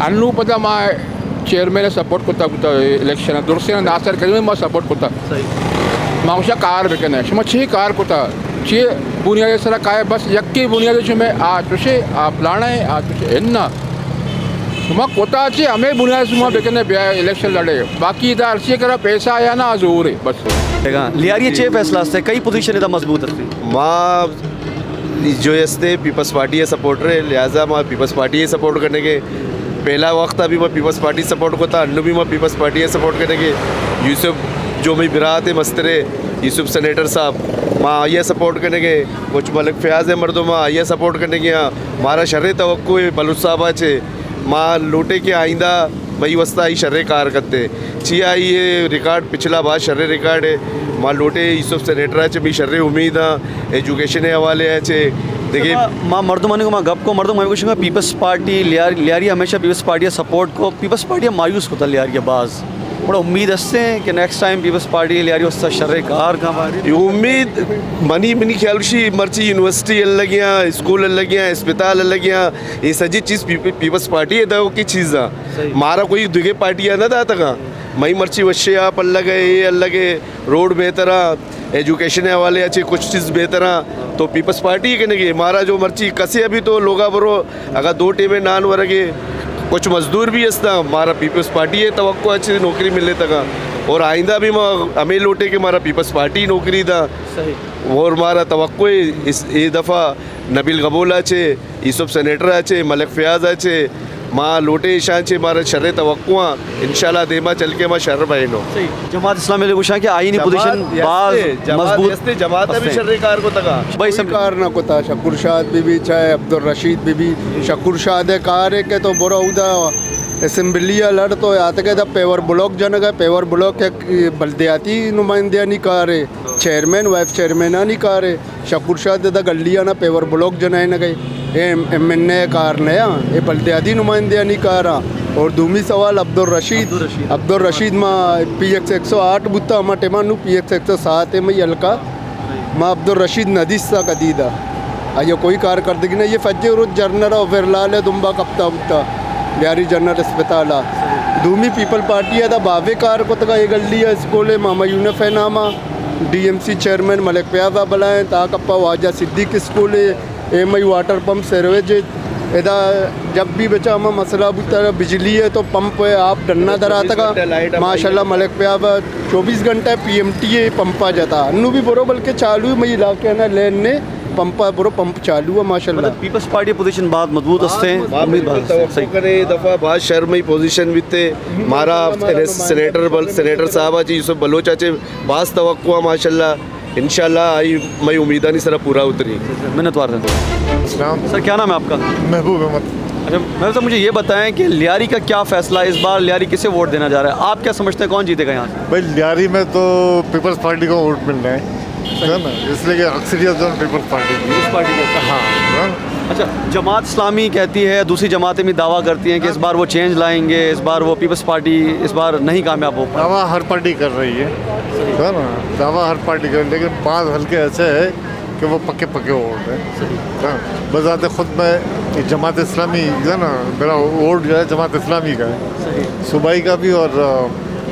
انو پدا ما چیئرمین سپورٹ کتا بوتا، الیکشن درسے ناصر کریم ما سپورٹ کتا۔ ما گوشا کار بکنے، شما چی کار کتا؟ چی بنیاد سرا کائے؟ بس یکی بنیاد شما آ چوشے، آ پلانا ہے، آ چوشے انا۔ شما کتا چی ہمیں بنیاد شما بکنے بیا الیکشن لڑے۔ باقی ادا ہر چی کرا پیسہ آیا نا زور ہے بس۔ لیاری چے فیصلہ ہستے؟ کئی پوزیشن ادا مضبوط ہستے؟ ما جو استے پیپلز پارٹی ہے سپورٹر ہے، لہذا ما پیپلز پارٹی ہے سپورٹ کرنے کے۔ پہلا وقت ابھی ما پیپلز پارٹی سپورٹ کو تھا، انو بھی ما پیپلز پارٹی ہے سپورٹ کرنے کے۔ یوسف جو میں برات ہے مسترے، یوسف سینیٹر صاحب، ما آئیے سپورٹ کرنے کے۔ کچھ ملک فیاض ہے مردم، ما آئیے سپورٹ کرنے کے۔ ہاں، مارا شرے توقع ہے بلوچ صاحب آچے۔ ما لوٹے کہ آئندہ مئی وستا آئی شرے کار کرتے۔ چی آئی یہ ریکارڈ پچھلا بہت شرے ریکارڈ ہے۔ ما لوٹے یوسف سینیٹر آچے، می شرے امید ہاں، ایجوکیشن حوالے آچے۔ دیکھیں، ما، ما مردمانی کو ما گپ کو، مردم ہمیں گوشنگا پیپلز پارٹی، لیار-، لیاری ہمیشہ پیپلز پارٹی سپورٹ کو، پیپلز پارٹی مایوس کو تھا لیاری باز۔ بڑا امید ہستے ہیں کہ نیکسٹ ٹائم پیپلز پارٹی لیاری وستا شرے کار کا بارے۔ یہ امید منی، منی خیال شی مرچی یونیورسٹی الگیاں، اسکول الگیاں، اسپتال الگیاں، یہ سجی چیز پیپ-، پیپلز پارٹی ہے دا کی چیز دا۔ مارا کوئی دگے پارٹی نہ داتا گا۔ مئی مرچی وشے آپ الگ ہے، یہ الگ ہے، روڈ بہتر ہے، ایجوکیشن حوالے اچھے کچھ چیز بہتر ہیں، تو پیپلز پارٹی کے نہیں۔ مارا جو مرچی کسے ابھی تو لوگا برو، اگر دو ٹیم نان ورگے، کچھ مزدور بھی ہستا، مارا پیپلز پارٹی ہے توقع اچھے نوکری ملے تگا، اور آئندہ بھی ما ہمیں لوٹے کہ مارا پیپلز پارٹی نوکری دا۔ اور مارا توقع ہے اس، یہ دفعہ نبیل گبول آچے، یوسف سینیٹر آچے، ملک فیاض آچے، ما لوٹے ایشان چے، مارا شرے توقع آں۔ انشاءاللہ دیما چل کے ما شر بینو۔ جماعت اسلامی والے گوشاں کہ آئینی پوزیشن باز مضبوط ہستے، جماعت بھی شرے کار کو تگا۔ بھائی کوئی کار نہ کتا، شکور شاد بی بی چاہے عبدالرشید بی بی، شکور شاد کار ہے کہ تو برو اودا اسمبلی لڑ تو آتکے دا پیور بلاک جنگا، پیور بلاک ایک بلدیاتی نمائندیانی کار ہے، چیئرمین، وائس چیئرمینانی کار ہے۔ شکور شاد دا گلی آنا پیور بلاک جنائے نہ گئے۔ اے ایم، ایم این اے کار نیا، اے بلدیاتی نمائندیانی کارا۔ اور دومی سوال عبدالرشید۔ عبدالرشید۔ عبدالرشید ما پی ایکس ایک سو آٹھ بوتا، ہما ٹیما نو پی ایکس ایک سو سات ہے مئی حلقہ۔ ما عبدالرشید ندیستا کدی دا۔ آیا کوئی کارکردگی نہ، یہ فجر روز جنرل اور ورلال ہے دنبا کپتا بوتا۔ لیاری جنرل اسپتال آ۔ دومی پیپل پارٹی آ دا باوے کار کتگا، اے گلی آ اسکول ہے، ماما یونف ہے ناما۔ ڈی ایم سی چیئرمین ملک فیاض آ بلائیں، تا کپا واجہ صدیق اسکول ہے، ایم آئی واٹر پمپ سیرویج ہے، ادا جب بھی بچا ہما مسئلہ بوتا، بجلی ہے تو پمپ ہے، آپ ڈنا دراتگا۔ ماشاءاللہ، ملک پیاب چوبیس گھنٹہ پی ایم ٹی ہے، پمپا جتا، انو بھی برو بلکہ چالو ہے، مئی علاقے نا لین نے پمپا برو، پمپ چالو ہے ماشاءاللہ۔ مطلب پیپلز پارٹی پوزیشن بہت مضبوط ہستے ہیں، بہت امید مضبوط، بہت توقع صحیح۔ کرے دفعہ بہت شرمئی پوزیشن بیتے، مارا سینیٹر بل-، سینیٹر صاحبہ چی یوسف بلوچ آچے بہت توقع ہے ماشاءاللہ۔ انشاءاللہ آئی مئی امیدانی سرا پورا اتری۔ منتوار سر۔ السلام۔ سر، کیا نام ہے آپ کا؟ محبوب احمد۔ اچھا محبوب صاحب، مجھے یہ بتائیں کہ لیاری کا کیا فیصلہ ہے، اس بار لیاری کسے ووٹ دینا جا رہا ہے، آپ کیا سمجھتے ہیں کون جیتے گا یہاں سے؟ بھائی، لیاری میں تو پیپلز پارٹی کو ووٹ ملنا ہے، ہے نا؟ اس لیے کہ اکثریت جو ہے پیپلز پارٹی کی ہے۔ پیپلز پارٹی کی ہے۔ ہاں، ہے نا؟ اچھا، جماعت اسلامی کہتی ہے، دوسری جماعتیں بھی دعویٰ کرتی ہیں کہ اس بار وہ چینج لائیں گے، اس بار وہ پیپلز پارٹی اس بار نہیں کامیاب ہو پائے۔ دعویٰ ہر پارٹی کر رہی ہے، ہے نا؟ دعویٰ ہر پارٹی کر، لیکن بعض حلقے ایسے ہیں کہ وہ پکے پکے ووٹ ہیں۔ ہاں، بذات خود میں جماعت اسلامی جو ہے نا، میرا ووٹ جو ہے جماعت اسلامی کا ہے، صوبائی کا بھی اور، آ،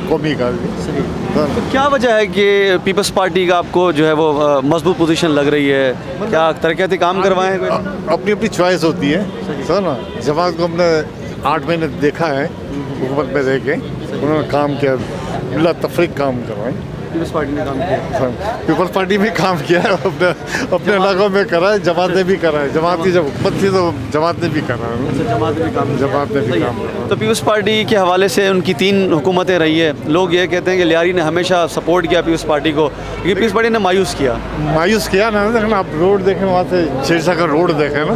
قومی کا بھی۔ ہاں۔ تو کیا وجہ ہے کہ پیپلز پارٹی کا آپ کو جو ہے وہ، آ، مضبوط پوزیشن لگ رہی ہے؟ کیا ترقیاتی کام کروائے ہیں کوئی؟ اپنی اپنی چوائس ہوتی ہے، ہے نا؟ جماعت کو ہم نے آٹھ مہینے دیکھا ہے حکومت میں رہ کے، انہوں نے کام کیا، بلا تفریق کام کروائے۔ پیپلز پارٹی نے کام کیا؟ ہاں، پیپلز پارٹی بھی کام کیا ہے، اپنے، اپنے علاقوں میں کرا ہے، جماعت نے بھی کرا ہے۔ جماعت کی جب حکومت تھی تو جماعت نے بھی کرا ہے۔ اچھا، جماعت نے بھی کام کیا۔ جماعت نے بھی صحیح ہے۔ کام کرا ہے۔ تو پیپلز پارٹی کے حوالے سے ان کی تین حکومتیں رہی ہے، لوگ یہ کہتے ہیں کہ لیاری نے ہمیشہ سپورٹ کیا پیپلز پارٹی کو، لیکن پیپلز پارٹی نے مایوس کیا۔ مایوس کیا نا، دیکھنا آپ روڈ دیکھیں، وہاں سے شیرشاہ کا روڈ دیکھیں نا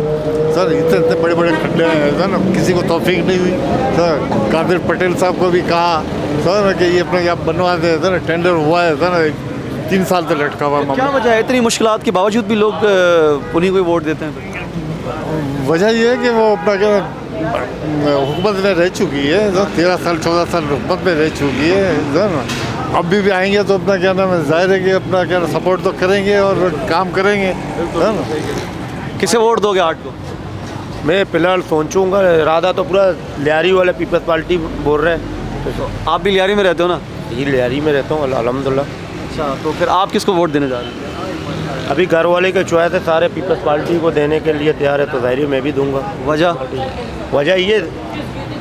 سر، اتنے اتنے بڑے بڑے کھڈے ہیں سر، کسی کو توفیق نہیں ہوئی سر۔ قادر پٹیل صاحب کو بھی کہا سر کہ یہ اپنا یہ بنوا دے سر، ٹینڈر ہوا ہے سر، تین سال سے لٹکا ہوا ہے معاملہ۔ کیا وجہ ہے اتنی مشکلات کے باوجود بھی لوگ، آ، انہیں کو ہی ووٹ دیتے ہیں؟ وجہ یہ ہے کہ وہ اپنا کیا حکومت میں رہ چکی ہے، جو تیرہ سال، چودہ سال حکومت میں رہ چکی ہے، جو ہے نا، اب بھی، بھی آئیں گے تو اپنا کیا نام ہے، ظاہر ہے کہ اپنا کیا سپورٹ تو کریں گے اور کام کریں گے، ہے نا؟ کسے ووٹ دو گے آٹھ کو؟ میں فی الحال سوچوں گا، ارادہ تو پورا لیاری والے پیپلز پارٹی بول رہے ہیں۔ آپ بھی لیاری میں رہتے ہو نا؟ جی، لیاری میں رہتا ہوں، الحمدللہ۔ اچھا، تو پھر آپ کس کو ووٹ دینے جا رہے ہیں؟ ابھی گھر والے کے چوائس ہے، سارے پیپلز پارٹی کو دینے کے لیے تیار ہے، تو ظاہر ہے میں بھی دوں گا۔ وجہ؟ وجہ یہ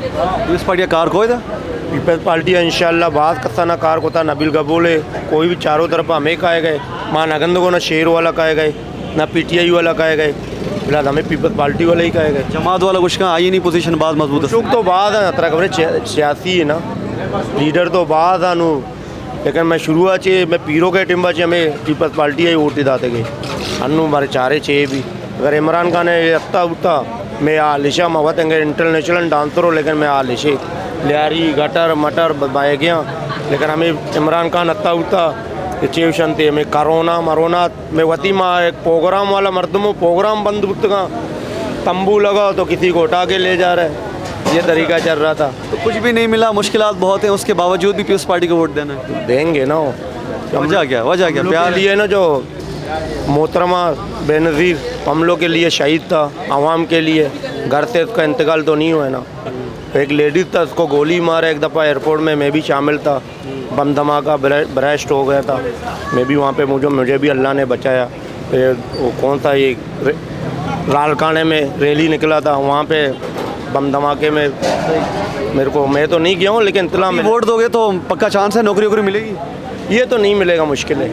پیپلز پارٹی کا کار کوئی تھا؟ پیپلز پارٹی انشاءاللہ باز کسانا کار کو تھا، نبیل قبول ہے، کوئی بھی چاروں طرف ہمیں کھائے گئے، ماں نگند کو نہ شیر والا کھائے گئے، نہ پی ٹی آئی والا کھائے گئے، فی الحال ہمیں پیپلز پارٹی والا ہی کھائے گئے۔ جماعت والا کچھ کہاں آئی نہیں، پوزیشن باز مضبوط ہے۔ چک تو باز ہے، اتنا خبر ہے، سیا-، سیاسی ہے نا، لیڈر تو باز آنو، لیکن میں شروع چے، میں پیرو کے ٹیمبا چے ہمیں پیپلز پارٹی ہی ووٹ داتے گئے۔ انو مارے چارے چے بھی۔ اگر عمران خان ہے اتا اتا، میں آ لشا، میں وطن کے انٹرنیشنل ڈانسر ہوں، لیکن میں آ لشے۔ لیاری، گٹر، مٹر، ب-، بائے گیا۔ لیکن ہمیں عمران خان اتا اتا، یہ چیو شنتے، ہمیں کرونا، مرونا، میں وتی ماں ایک پروگرام والا مردم ہوں، پروگرام بند بوتگا، تمبو لگا تو کسی کو اٹھا کے لے جا رہا ہے۔ یہ طریقہ چل رہا تھا۔ تو کچھ بھی نہیں ملا، مشکلات بہت ہیں، اس کے باوجود بھی پیپلز پارٹی کو ووٹ دینا ہے۔ دیں گے نا۔ وجہ کیا؟ وجہ کیا؟ ہم لوگ پیار کے لیے نا، جو محترمہ بینظیر ہم لوگ کے لیے شہید تھا، عوام کے لیے۔ گھر سے اس کا انتقال تو نہیں ہوا ہے نا۔ ایک لیڈیز تھا، اس کو گولی مارا ایک دفعہ ایئرپورٹ میں، میں بھی شامل تھا۔ بم دھماکہ برا-، براسٹ ہو گیا تھا۔ میں بھی وہاں پہ، مجھے، مجھے بھی اللہ نے بچایا۔ پھر وہ کون سا یہ رے-، لالکانے میں ریلی نکلا تھا، وہاں پہ بم دھماکے میں میرے کو، میں تو نہیں گیا ہوں، لیکن اطلاع میں ووٹ دو گے تو پکا چانس ہے نوکری ووکری ملے گی؟ یہ تو نہیں ملے گا، مشکل ہے۔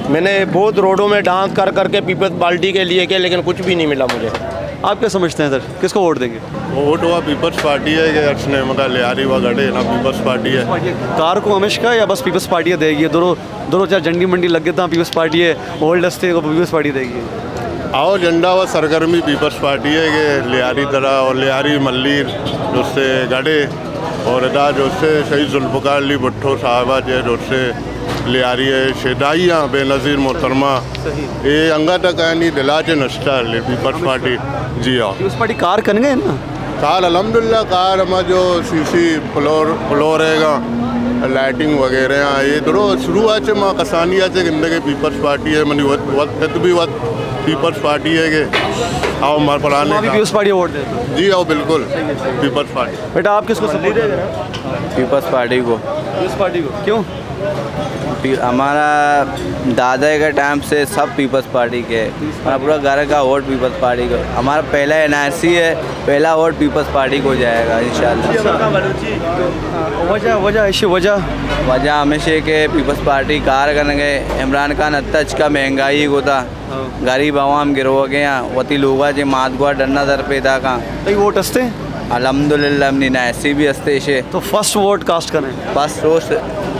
میں نے بہت روڈوں میں ڈانس کر کر کے پیپلز پارٹی کے لیے کیا، لیکن کچھ بھی نہیں ملا مجھے۔ آپ کیا سمجھتے ہیں سر، کس کو ووٹ دیں گے؟ ووٹ ہوا پیپلز پارٹی ہے کہ ارش نے مطلب لیاری ہوا گڑے نا پیپلز پارٹی ہے۔ کار کو ہمیش کا یا بس پیپلز پارٹی دے گی؟ درو، درو چار جنڈی منڈی لگ گئے تھا، پیپلز پارٹی ہے، اولڈ ہستے کو پیپلز پارٹی دے گی۔ آؤ جنڈا و سرگرمی پیپلز پارٹی ہے کہ لیاری درا اور لیاری ملیر جو سے گڑے اور ادا جو سے شہید ذوالفقار علی بھٹو صاحبہ جے جو سے لیاری ہے، شیدائی ہاں بے نظیر محترمہ۔ صحیح۔ اے انگا تک آنی دلا چے نشتہ لے پیپلز پارٹی۔ جی ہاں۔ پیپلز پارٹی کار کن گئے نا؟ کار الحمدللہ کار ہما جو سی سی فلور، فلور ہے گا، لائٹنگ وغیرہ ہاں، یہ درو شروع آ چے ما کسانی آ چے گندگے پیپلز پارٹی ہے، منی وقت، وقت، وقت بھی وقت پیپلز پارٹی ہے کہ آؤ مار پرانے شما بھی کا۔ پیپلز پارٹی ووٹ دیتے ہو؟ جی ہاں، بالکل۔ Peoples party. بیٹا، آپ کس کو سپورٹ کر رہے ہو؟ پیپلز پارٹی کو۔ پیپلز پارٹی کو۔ کیوں؟ पी-, हमारा दादा के टाइम से सब पीपल्स पार्टी के, हमारा पूरा घर का वोट पीपल्स पार्टी को। हमारा पहला एनआरसी है, पहला वोट पीपल्स पार्टी को जाएगा इंशाल्लाह। وجہ، وجہ، ایشی وجہ؟ وجہ ہمیشہ کہ پیپلز پارٹی کار کنگ ءَ، عمران خان اتکا مہنگائی کو تھا، غریب عوام گروگے ہیں، وتی لوگا چہ مات گوار ڈنا در پیدا کاں۔ تئی ووٹ ہستے؟ الحمدللہ، منی نائسی بھی ہستے شے۔ تو فرسٹ ووٹ کاسٹ کنے؟ فرسٹ ووٹ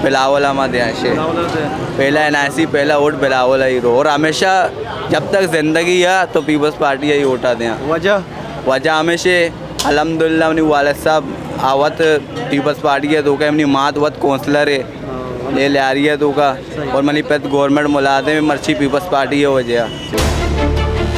بلاول احمد ہیں شے۔ بلاول احمد۔ پہلا نائسی، پہلا ووٹ بلاول ہی رو، اور ہمیشہ جب تک زندگی ہے تو پیپلز پارٹی ہی ووٹا دیاں۔ وجہ؟ وجہ ہمیشہ الحمدللہ منی والد صاحب آوت پیپلز پارٹی ہے تو کہ منی مات وت کونسلر ہے۔ اے لیاری ءِ توکا اور منی پت گورنمنٹ ملازم، مرچی پیپلز پارٹی ءِ وجہ ءَ۔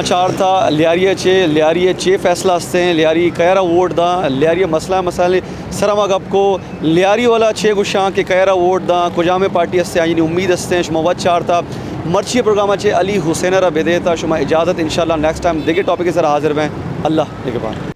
چارتا لیاری ءَ چے، لیاری ءَ چے فیصلہ ہستیں، لیاری کئے را ووٹ داں، لیاری ءِ مسئلہ مسائل سرا ما گپ کو، لیاری والا چے گوشاں کہ کئے را ووٹ داں، کجام پارٹی ہستیں، آئی نی امید ہستیں، شما وت چارتا۔ مرچی پروگرام ءَ چے علی حسین ءَ را بدے تا، شما اجازت، انشاءاللہ نیکسٹ ٹائم دگہ ٹاپک سرا حاضر بیں۔ اللہ نگہبان۔